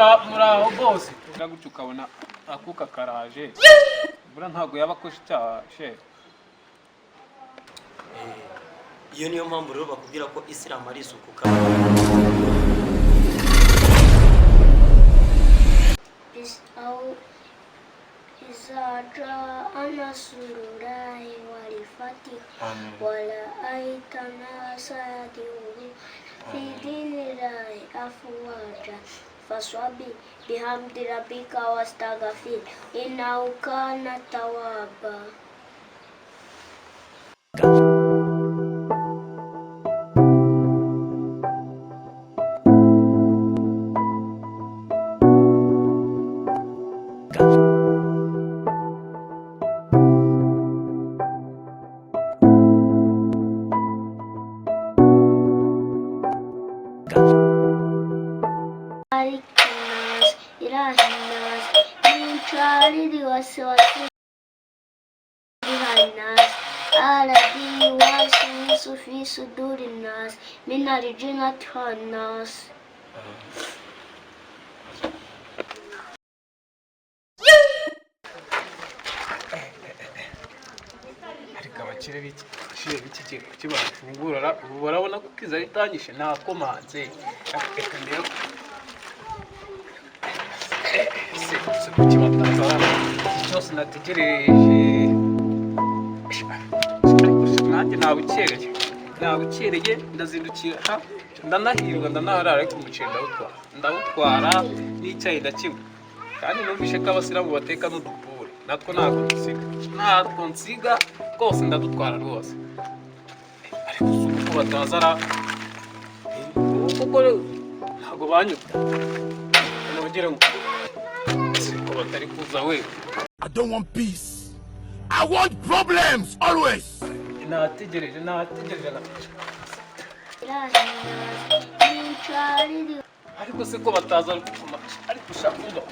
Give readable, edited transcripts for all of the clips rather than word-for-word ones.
Muraho bose. Gutyo ukabona akuka karaje, buriya ntabwo yaba akoze icyaha she. Iyo niyo mpamvu rero bakubwira ko Isilamu ari isuku. أو إذا جاء نصر الله والفتح ورأيت الناس يدخلون في دين الله أفواجا فسبح بحمد ربك واستغفره إنه كان توابا. مالك الناس إله الناس من شر الوسواس الناس الذي يوسوس في صدور الناس من الجنة والناس. Ariko abakire b'iki b'iki gihe kuki bafungura? Ubu barabona ko inzara itanyishe, nakomanze. Reka ndebe se kuki bataza? Iki cyose nategereje, ariko se nanjye nabukereye, nabukereye, ndazindukira ha, ndanahirwa, ndanaharara, ariko umuceri ndawutwara, ndawutwara n'icyayi ndakinywa. Kandi numvishe ko abasilamu bateka n'udupure, natwo ntabwo nsiga, ntabwo nsiga rwose, ndadutwara rwose. Ariko si uko bataza ra, ubu kuko ntabwo banyuka nongere ngo ko batari kuza we. I don't want peace. I want problems always. Nategereje, nategereje إله الناس من شر Ariko se ko bataza? Ariko ushaka umva,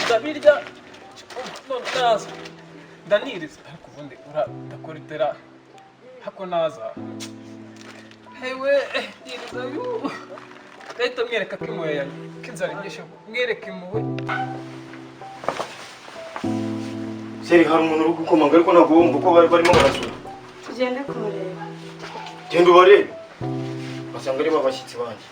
ndabirya none naza ndaniriza, ariko ubundi ndakora itera hako naza hewe niriza yu, ndahita mwereka ko impuhwe yanjye, ko inzara inyishe, mwereka impuhwe. Chérie, hari umuntu uri gukomanga, ariko ntabwo wumva ko bari barimo barasura. Tugende kumureba. Genda ubarebe, basanga ari bo bashyitsi banjye.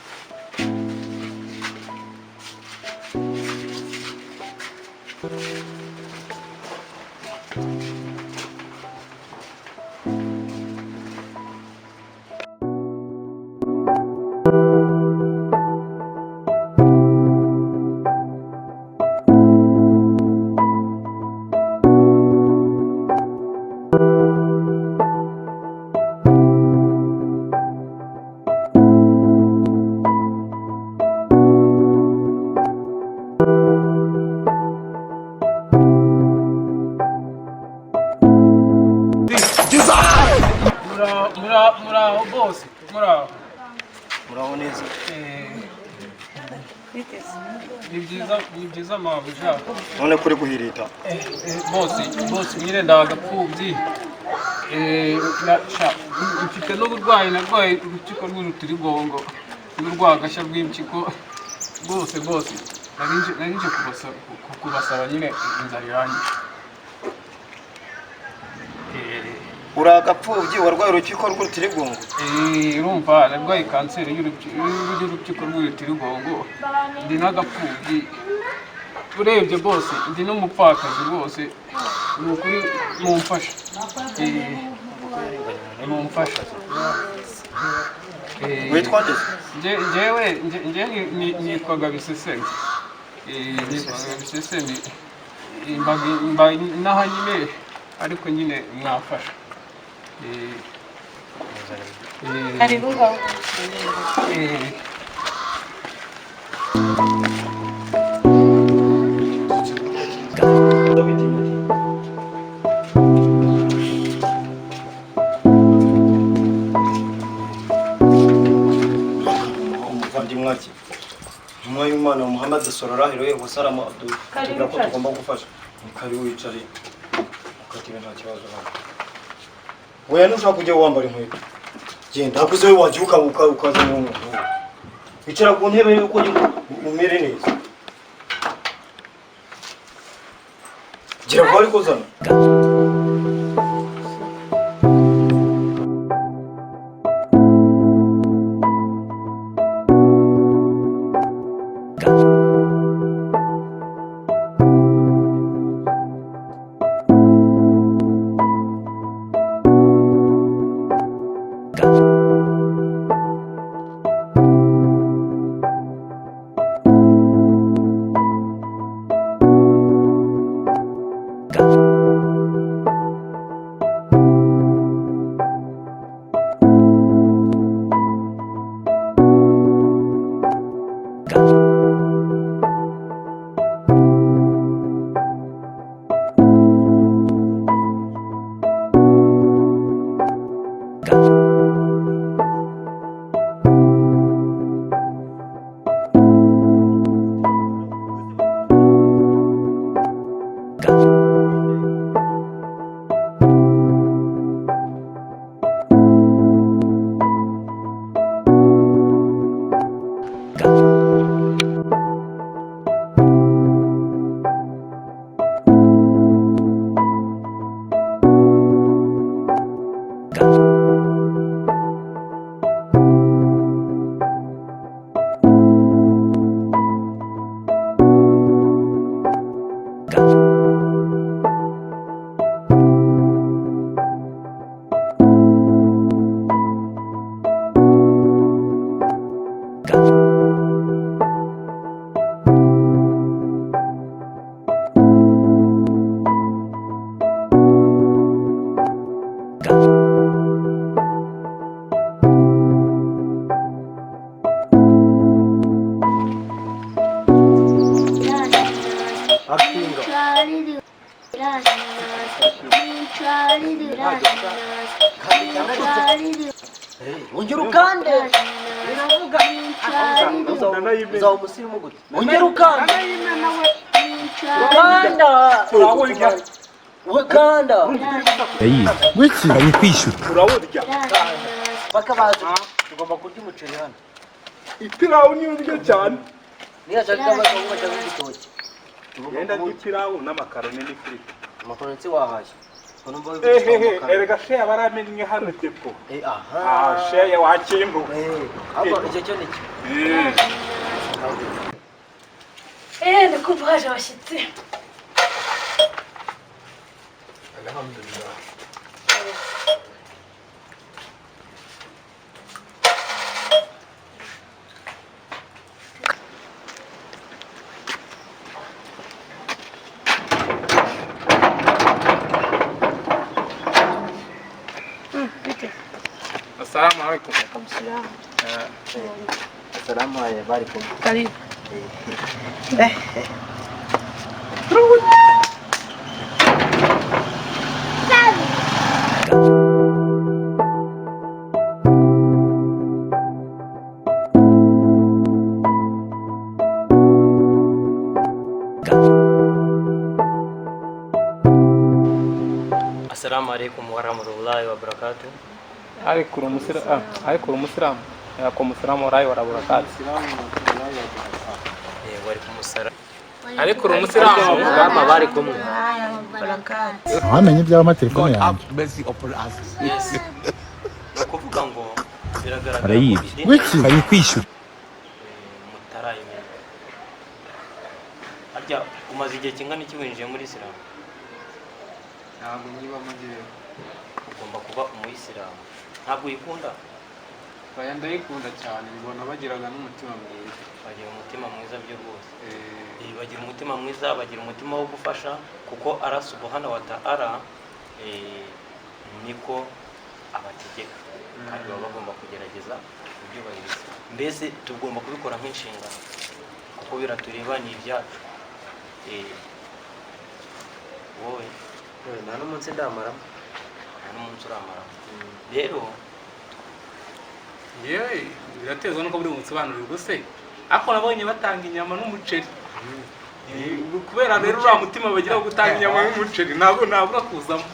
Muraho bose, muraho. Muraho neza. Biteze. Ni byiza, ni byiza mabuja. None kuri guhirita? Bose, bose nyine ndagapfubyi. Mfite n'uburwayi, narwaye urukiko rw'urutirigongo n'urwagashya rw'impyiko rwose. Rwose nari nje kubasaba nyine, inzara irangiye. Uri agapfubyi warwaye urukiko rw'urutirigongo? Urumva narwaye kanseri y'urupyiko rw'urutirigongo, ndi n'agapfubyi urebye bose, ndi n'umupfakazi rwose. Ni ukuri mumfasha. Mumfasha. Witwa nde? Njyewe nje nitwaga Bisesemi. Nitwaga Bisesemi. Mba inaha nyine, ariko nyine mwafasha. Karibu ngaho. Umuvandimwe ati intumwa y'Imana Muhammad sallallahu alaihi wasallam atubwira ko tugomba gufasha. Ni karibu, wicare ukatibe, nta kibazo hano. Weya, ntushaka kujya wambara inkweto, genda hakuze. Wowe wajya ukaza mu nzu, wicara ku ntebe yuko umere neza. Gira vuba ariko zana. Ongera ukande biravuga uzaba umusirimu gute? Ongera ukande ukanda ukanda Wiki kwishyura urawurya bakabaza tugomba kurya umuceri hano. Ipirawu niyo urya cyane. Niyo ashaka abakobwa cyangwa igitoki. Yenda n'ipirawu n'amakaroni n'ifiriti. Amakaroni si wahashye. Ehehe, erega sheya baramennye hano depo. Aha. Sheya wakintu. Ahubwo icyo cyo ni cyo. Ndikumva haje abashyitsi. Alhamdulillah. Assalamu alaikum. Assalamu alaikum. Karibu. Assalamu alaikum warahmatullahi wabarakatuh. Ariko umusilamu yako umusilamu warayi waraburakati. Wari kumusara. Ariko umusilamu Mama bari kumwe. Wamenye ibyawe amatelefone yanjye. Yes. Ni ukuvuga ngo biragaragara ko Arayibye. idini Wiki kwishyura. mutarayimenya. Harya umaze igihe kingana iki winjiye muri Islam? Ntabwo nyibamo njyewe. Ugomba kuba umuyisilamu. Ntabwo uyikunda? Oya, ndayikunda cyane, mbona bagiraga n'umutima mwiza. Bagira umutima mwiza byo rwose. Bagira umutima mwiza, bagira umutima wo gufasha kuko Allah subhanahu wa ta'ala niko abategeka kandi baba bagomba kugerageza kubyubahiriza. Mbese tugomba kubikora nk'inshingano kuko biratureba, ni ibyacu. Wowe nta n'umunsi ndamaramo, nta n'umunsi uramaramo rero. Yewe biraterwa nuko buri bunsobanurire se, ariko nabonye batanga inyama n'umuceri. Kubera rero uriya mutima bagira wo gutanga inyama n'umuceri ntabwo nabura kuzamo.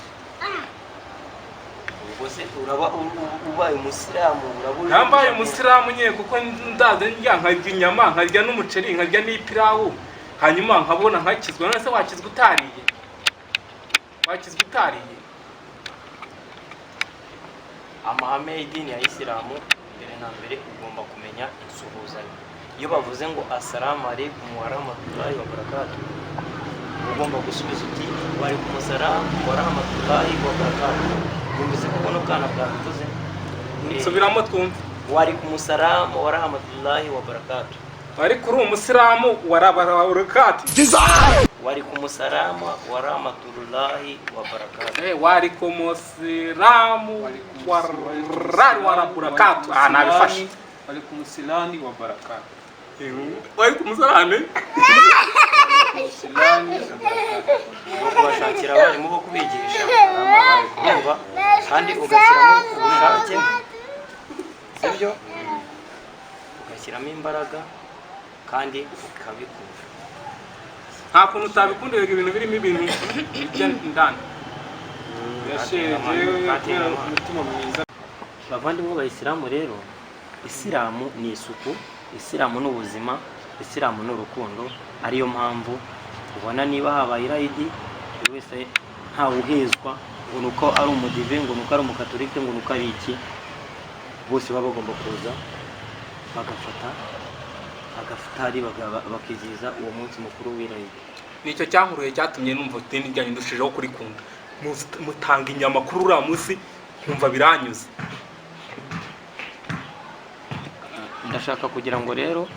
Ubwo se uraba ubaye umusilamu uraba Ntambaye umusilamu nyine kuko ndaza ndya nkarya inyama nkarya n'umuceri nkarya n'ipirawu hanyuma nkabona nkakizwa. None se wakizwa utariye? Wakizwa utariye. Amahame y'idini ya Isilamu, mbere na mbere ugomba kumenya insuhuzanyo. Iyo bavuze ngo "Assalamu alaikum wa rahmatullahi wa barakatuh", ugomba gusubiza uti "Wa alaikum salam wa rahmatullahi wa barakatuh". Wumvise ko buno bwana bwabivuze? Nsubiramo twumve. Wa alaikum salam wa rahmatullahi wa barakatuh. Ariko uri umusilamu warabarakati. Wa alaikum salam wa rahmatullahi wa barakatuh. Wa alaikum salamu warari warabarakatu. Ah, nabifashe. Alaikum silani wa barakatu. Wa alaikum salami. Silani wa barakatu. Ni ukubashakira abarimu bo kubigisha, urumva, kandi ugashyiramo ubushake, sibyo, ugashyiramo imbaraga kandi ukabikunda. Nta kuntu utabikunda ibintu birimo ibintu bijya indani. Yasheje kubera umutima mwiza. Bavandimwe b'Abayisilamu rero, Isilamu ni isuku, Isilamu ni ubuzima, Isilamu ni urukundo. Ariyo mpamvu ubona niba habaye irayidi, buri wese ntawe uhezwa ngo ni uko ari umudive, ngo ni uko ari umukatolike, ngo ni uko ari iki. Bose baba bagomba kuza bagafata agafutari, bakizihiza uwo munsi mukuru w'irayidi. Nicyo cyankuruye, cyatumye numva idini ryanyu ndushijeho kurikunda. Mutanga inyama kuri uriya munsi, nkumva biranyuze. Ndashaka kugira ngo rero,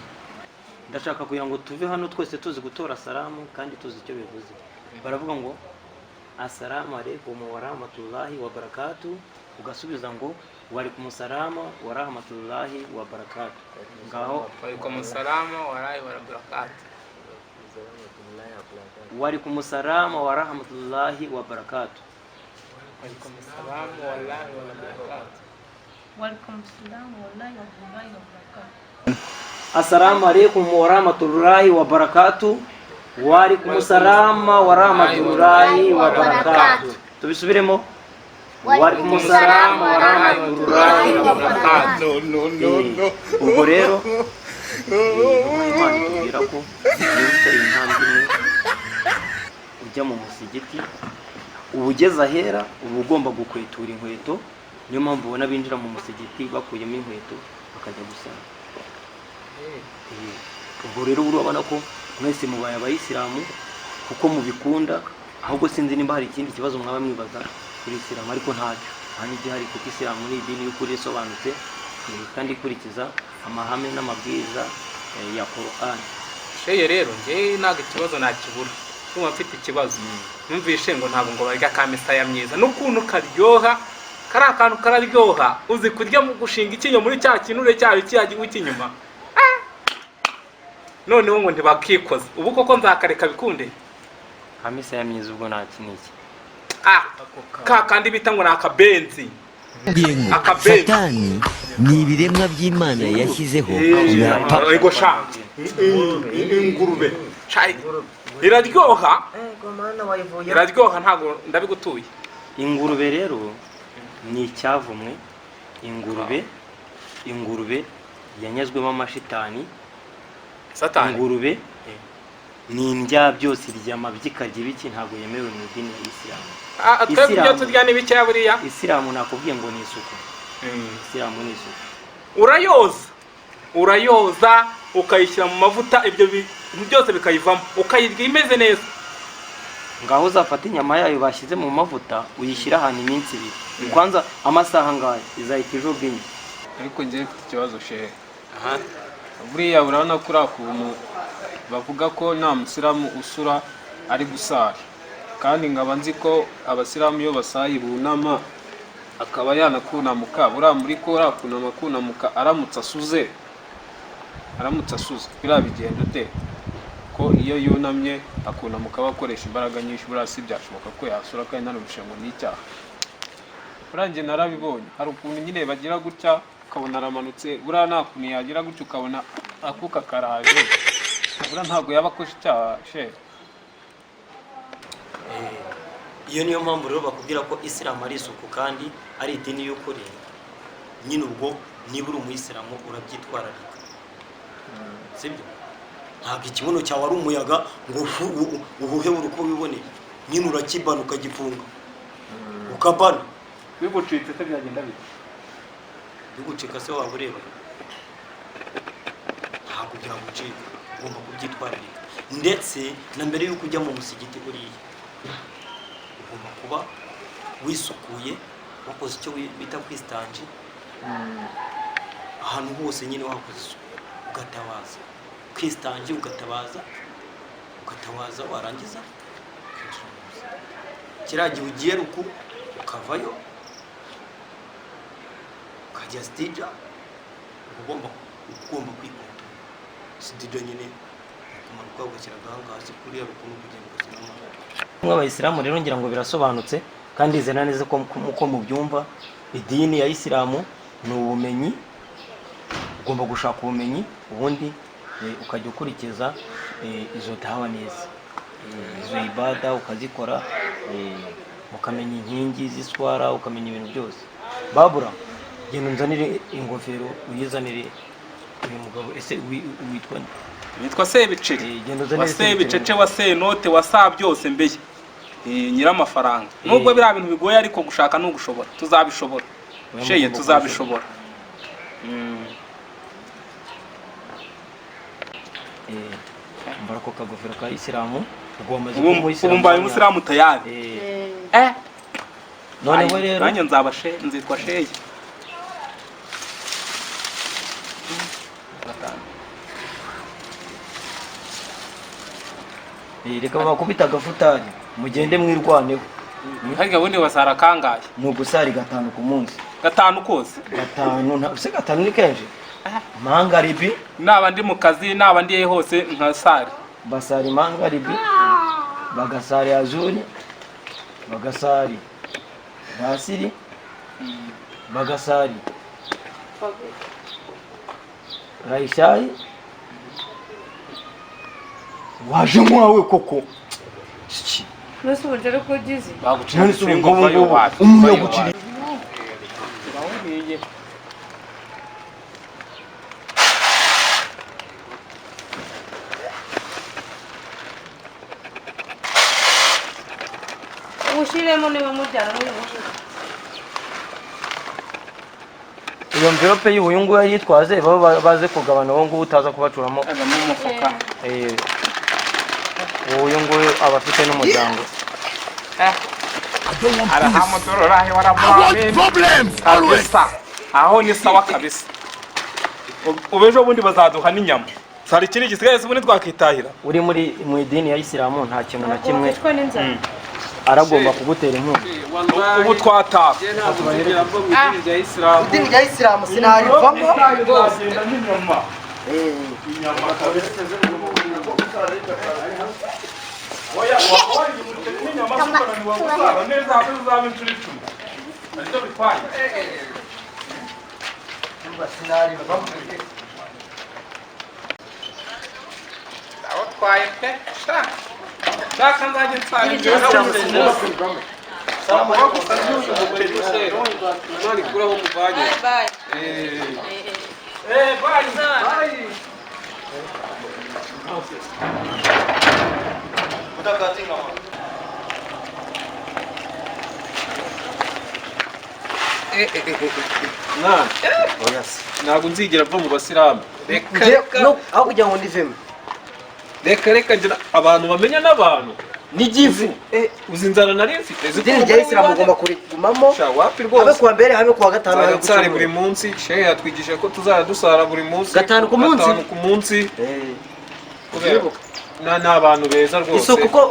ndashaka kugira ngo tuve hano twese tuzi gutora salamu kandi tuzi icyo bivuze. Baravuga ngo "Assalamu alaikum wa rahmatullahi wa barakatu", ugasubiza ngo "Wa alaikum salamu wa rahmatullahi wa barakatu". Ngaho. Alaikum salamu warayi warabarakatu. Wa alaikum salamu wa rahmatullahi wa barakatu. Alaikum salamu warayi warabarakatu. Walaikum salam wallahi wa barakatuh. Assalamu alaikum wa rahmatullahi wa barakatu. Wa alaikum salamu wa rahmatullahi wa barakatu. Tubisubiremo. Wa alaikum salamu wa rahmatullahi wa barakatu. No, no, no, no. Ubwo rero Imana itubwira ko niba uteye intambwe imwe ujya mu musigiti, uba ugeze ahera, uba ugomba gukwetura inkweto. Niyo mpamvu ubona binjira mu musigiti bakuyemo inkweto bakajya gusara. Ubwo rero urabona ko mwese mubaye Abayisilamu kuko mubikunda. Ahubwo sinzi nimba hari ikindi kibazo mwaba mwibaza kuri Isilamu, ariko ntacyo, nta n'igihari, kuko Isilamu ni idini y'ukuri isobanutse, kandi ikurikiza amahame n'amabwiriza ya Qur'an. Sheye, rero njye ntabwo ikibazo nakibura. Ndumva mfite ikibazo. Numvishe ngo ntabwo ngo barya ka misaya myiza n'ukuntu karyoha. Kariya kantu kararyoha. Uzi kurya mu gushinga icyinyo muri cya kinure cyayo kiriya gihu cy'inyuma? Ah! Noneho ngo ntibakikoza. Ubu koko nzakareka bikunde? Ka misaya myiza ubwo nta n'iki? Ah, ka kandi bita ngo ni akabenzi. Mbwiye ngo Akabenzi. Satani ni ibiremwa by'Imana yashyizeho na Ego sha, ingurube. Sha, iraryoha, iraryoha, ntabwo ndabigutuye. Ingurube rero ni icyavumwe. Ingurube, ingurube yanyazwemo amashitani. Satani. Ingurube ni indya byose, irya amabyi, ikarya ibiki. Ntabwo yemewe mu idini ya Isilamu. Ah, twebwe ibyo Isilamu. turya ni bikeya buriya. Isilamu nakubwiye ngo ni isuku. Isilamu ni isuku. Urayoza, urayoza, ukayishyira mu mavuta, ibyo bintu byose bikayivamo, ukayirya imeze neza. Ngaho uzafata inyama yayo bashyize mu mavuta, uyishyire ahantu iminsi 2, kwanza amasaha ngayo izahita ijuga inyo. Ariko njyewe mfite ikibazo, shehe. Buriya urabona ko uriya kuntu bavuga ko nta musilamu usura ari gusara, kandi nkaba nzi ko abasilamu iyo basaye bunama, akaba yanakunamuka. Buriya muri ko uriya kunama, kunamuka, aramutse asuze, aramutse asuze, biriya bigenda ute, ko iyo yunamye akunamuka aba akoresha imbaraga nyinshi? Buriya si byashoboka ko yasura, kandi ntanabishe ngo ni icyaha? Buriya njye narabibonye, hari ukuntu nyine bagira gutya ukabona aramanutse. Buriya nta kuntu yagira gutya ukabona akuka karaje? Buriya ntabwo yaba akoze icyaha, shehe? Iyo niyo mpamvu rero bakubwira ko Isilamu ari isuku kandi ari idini y'ukuri nyine. Ubwo niba uri umuyisilamu urabyitwararika, sibyo? Ntabwo ikibuno cyawe ari umuyaga ngo uhuhe buri uko wiboneye. Nyine urakibana, ukagifunga, ukabana. Bigucitse se byagenda bite? Bigucika se waba ureba? Ntabwo byagucika, ugomba kubyitwararika. Ndetse na mbere y'uko ujya mu musigiti, buriya ugomba kuba wisukuye, wakoze icyo bita kwisitanje ahantu hose nyine, wakoze isuku, ugatabaza, ukisitanje, ugatabaza, ugatabaza, warangiza ukinjira mu musigiti. Kiriya gihe ugiye ruku, ukavayo ukajya sitija, uba ugomba kwikontorora. Sitija nyine ni ukumanuka ugashyira agahanga hasi kuriya rukuntu, kugenda ugashyiramo. Nk'abayisilamu rero, ngira ngo birasobanutse kandi izena neza ko mubyumva. Idini ya Isilamu ni ubumenyi. Ugomba gushaka ubumenyi, ubundi ukajya ukurikiza izo dawa neza, izo ibada ukazikora, ukamenya inkingi z'iswara, ukamenya ibintu byose. Babura, genda unzanire ingofero, uyizanire uyu mugabo. Ese witwa nde? Nitwa Sebiceri. Genda Wa uzanire. Sebicece, wa Senote, wa sa byose mbeye. Nyiramafaranga. Nubwo biriya bintu bigoye, ariko gushaka ni ugushobora, tuzabishobora. Oya, sheye mugomba. Tuzabishobora. Mbara ako kagofero ka Isilamu, ubwo wamaze Ubu kuba umuyisilamu. ubu mbaye umusilamu tayari. Noneho rero Nanjye nzaba nzitwa sheye. Reka bakubita agafutari, mugende mwirwaneho. Harya bundi basara kangahe? Ni ugusari gatanu ku munsi. Gatanu kose? Gatanu. Se gatanu ni kenshi? Mangaribi. Naba ndi mu kazi, naba ndi hose, nka sari. Basari mangaribi, bagasari azuri, bagasari basiri, bagasari rayishayi. Waje nkwawe koko. Mbese ubu njye ariko ugize Bagucira. None se ubu ngubu umuntu yaguciriye? Ushiremo niba mujyana n'uyu mufuka. Iyo mverope y'uyu nguyu yitwaze, baba baze kugabana, uwo nguwo utaza kubacuramo. Mu mufuka. Uyu nguyu aba afite n'umuryango. I don't want peace. Alhamdulillah. I want problems always. Kabisa, aho ni sawa kabisa. Ubu ejo bundi bazaduha n'inyama. Hari ikindi gisigaye se? Ubundi twakitahira. Uri muri mu idini ya Isilamu, nta kintu na kimwe Wicwa n'inzara. aragomba kugutera inkunga. Ubu twataha. Njye ntabwo nzigera mva mu idini rya Isilamu. Idini rya Isilamu sinarivamo. Tuzagenda n'inyama, inyama kabisa. Oya, waba umuceri n'inyama se ukananirwa gusara neza, habe uzaba inshuro 10, aricyo bitwaye. Sinarivamo. Aho twaye pe, sha shaka nzajya nsara inshuro. Imana ikuraho muvanye. Bye. Eh, bye bye. Mwana, ntabwo nzigera mva mu basilamu. Reka reka. No, aho kugira ngo ndivemo. Reka reka, ngira abantu bamenya n'abantu. N'igivu. Uzi inzara nari mfite? Uzi ko Idini rya umugore Isilamu w'iwanjye- ugomba kurigumamo. Sha, wapi Habe rwose. kuwa mbere, habe kuwa gatanu, Nzajya habe ku nsara cyumweru. buri munsi. Shehe yatwigisha ko tuzajya dusara buri munsi. Gatanu ku munsi? Gatanu ku munsi. Kubera Uribuka? ni abantu beza rwose. Isuku ko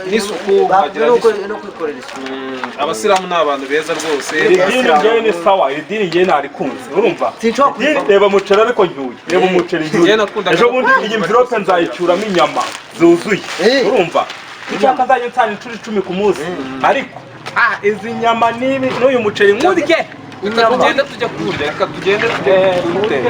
N'isuku, bagira n'isuku. No kwikorera isuku. Abasilamu ni abantu beza rwose. Iri dini njyewe ni sawa, iri dini njyewe narikunze, urumva? Sinshobora Idini- kurivamo. Reba umuceri, ariko ncyuye, reba umuceri ncyuye. Njyewe nakundaga Ejo bundi iyi mvirope nzayicyuramo inyama zuzuye. Urumva, nshaka nzajya nsana inshuro 10 ku munsi, ariko izi nyama n'ibi n'uyu muceri nkurye. Reka tugende tujya kuwurya, reka tugende tujye kuwuteka.